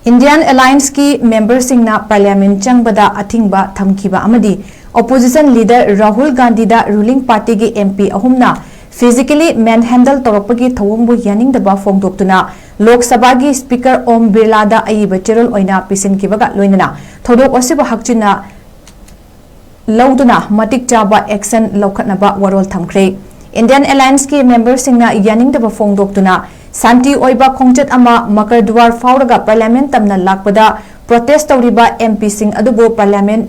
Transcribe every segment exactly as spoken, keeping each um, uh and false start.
Indian Allianceꯀꯤ memberꯁꯤꯡꯅ Parliament ꯆꯪꯕꯗ ꯑꯊꯤꯡꯕ ꯊꯝꯈꯤꯕ ꯑꯃꯗꯤ opposition leader Rahul ꯒꯥꯟꯙꯤꯗ ruling partyꯒꯤ MP ꯑꯍꯨꯝꯅ physically manhandle ꯇꯧꯔꯛꯄꯒꯤ ꯊꯧꯑꯣꯡꯕꯨ ꯌꯥꯅꯤꯡꯗꯕ ꯐꯣꯡꯗꯣꯛꯇꯨꯅ ꯂꯣꯛ ꯁꯚꯥꯒꯤ Speaker ꯑꯣꯝ ꯕꯤꯔꯂꯥꯗ ꯑꯏꯕ ꯆꯦꯔꯣꯜ ꯑꯣꯏꯅ ꯄꯤꯁꯤꯟꯈꯤꯕꯒ ꯂꯣꯏꯅꯅ ꯊꯧꯗꯣꯛ ꯑꯁꯤꯕꯨ ꯍꯛꯆꯤꯟꯅ ꯂꯧꯗꯨꯅ ꯃꯇꯤꯛ ꯆꯥꯕ action ꯂꯧꯈꯠꯅꯕ ꯋꯥꯔꯣꯜ ꯊꯝꯈ꯭ꯔꯦ꯫ Indian Allianceꯀꯤ memberꯁꯤꯡꯅ ꯌꯥꯅꯤꯡꯗꯕ ꯐꯣꯡꯗꯣꯛꯇꯨꯅ ꯁꯥꯟꯇꯤ ꯑꯣꯏꯕ ꯈꯣꯡꯆꯠ ꯑꯃ ꯃꯀꯔ ꯗꯨꯋꯥꯔ ꯐꯥꯎꯔꯒ Parliament ꯇꯝꯅ ꯂꯥꯛꯄꯗ protest ꯇꯧꯔꯤꯕ MPꯁꯤꯡ ꯑꯗꯨꯕꯨ Parliament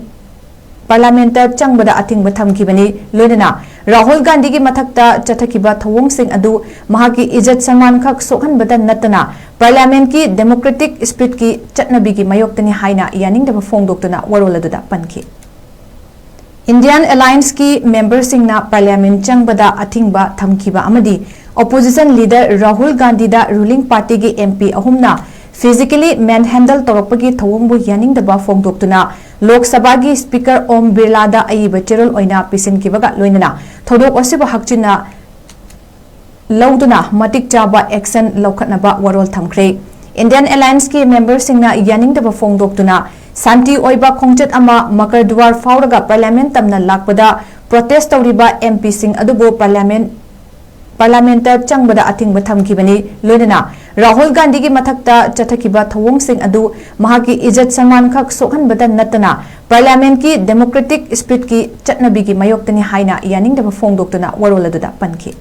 Parliamentꯇ ꯆꯪꯕꯗ ꯑꯊꯤꯡꯕ ꯊꯝꯈꯤꯕꯅꯤ꯫ ꯂꯣꯏꯅꯅ ꯔꯥꯍꯨꯜ ꯒꯥꯟꯙꯤꯒꯤ ꯃꯊꯛꯇ ꯆꯠꯊꯈꯤꯕ ꯊꯧꯑꯣꯡꯁꯤꯡ ꯑꯗꯨ ꯃꯍꯥꯛꯀꯤ ꯏꯖꯠ ꯁꯟꯃꯥꯟ ꯈꯛ ꯁꯣꯛꯍꯟꯕꯇ ꯅꯠꯇꯅ Parliamentꯀꯤ democratic spiritꯀꯤ ꯆꯠꯅꯕꯤꯒꯤ ꯃꯥꯌꯣꯛꯇꯅꯤ ꯍꯥꯏꯅ ꯌꯥꯅꯤꯡꯗꯕ ꯐꯣꯡꯗꯣꯛꯇꯨꯅ ꯋꯥꯔꯣꯜ ꯑꯗꯨꯗ ꯄꯟꯈꯤ꯫ Indian Allianceꯀꯤ memberꯁꯤꯡꯅ Parliament ꯆꯪꯕꯗ ꯑꯊꯤꯡꯕ ꯊꯝꯈꯤꯕ ꯑꯃꯗꯤ opposition leader Rahul ꯒꯥꯟꯙꯤꯗ ruling partyꯒꯤ MP ꯑꯍꯨꯝꯅ physically manhandle ꯇꯧꯔꯛꯄꯒꯤ ꯊꯧꯑꯣꯡꯕꯨ ꯌꯥꯅꯤꯡꯗꯕ ꯐꯣꯡꯗꯣꯛꯇꯨꯅ ꯂꯣꯛ ꯁꯚꯥꯒꯤ Speaker ꯑꯣꯝ ꯕꯤꯔꯂꯥꯗ ꯑꯏꯕ ꯆꯦꯔꯣꯜ ꯑꯣꯏꯅ ꯄꯤꯁꯤꯟꯈꯤꯕꯒ ꯂꯣꯏꯅꯅ ꯊꯧꯗꯣꯛ ꯑꯁꯤꯕꯨ ꯍꯛꯆꯤꯟꯅ ꯂꯧꯗꯨꯅ ꯃꯇꯤꯛ ꯆꯥꯕ action ꯂꯧꯈꯠꯅꯕ ꯋꯥꯔꯣꯜ ꯊꯝꯈ꯭ꯔꯦ꯫ Indian Allianceꯀꯤ memberꯁꯤꯡꯅ ꯌꯥꯅꯤꯡꯗꯕ ꯐꯣꯡꯗꯣꯛꯇꯨꯅ ꯁꯥꯟꯇꯤ ꯑꯣꯏꯕ ꯈꯣꯡꯆꯠ ꯑꯃ ꯃꯀꯔ ꯗꯨꯋꯥꯔ ꯐꯥꯎꯔꯒ Parliament ꯇꯝꯅ ꯂꯥꯛꯄꯗ protest ꯇꯧꯔꯤꯕ MPꯁꯤꯡ ꯑꯗꯨꯕꯨ Parliament Parliamentꯇ ꯆꯪꯕꯗ ꯑꯊꯤꯡꯕ ꯊꯝꯈꯤꯕꯅꯤ꯫ ꯂꯣꯏꯅꯅ ꯔꯥꯍꯨꯜ ꯒꯥꯟꯙꯤꯒꯤ ꯃꯊꯛꯇ ꯆꯠꯊꯈꯤꯕ ꯊꯧꯑꯣꯡꯁꯤꯡ ꯑꯗꯨ ꯃꯍꯥꯛꯀꯤ ꯏꯖꯠ ꯁꯟꯃꯥꯟ ꯈꯛ ꯁꯣꯛꯍꯟꯕꯇ ꯅꯠꯇꯅ Parliamentꯀꯤ democratic spiritꯀꯤ ꯆꯠꯅꯕꯤꯒꯤ ꯃꯥꯌꯣꯛꯇꯅꯤ ꯍꯥꯏꯅ ꯌꯥꯅꯤꯡꯗꯕ ꯐꯣꯡꯗꯣꯛꯇꯨꯅ ꯋꯥꯔꯣꯜ ꯑꯗꯨꯗ ꯄꯟꯈꯤ꯫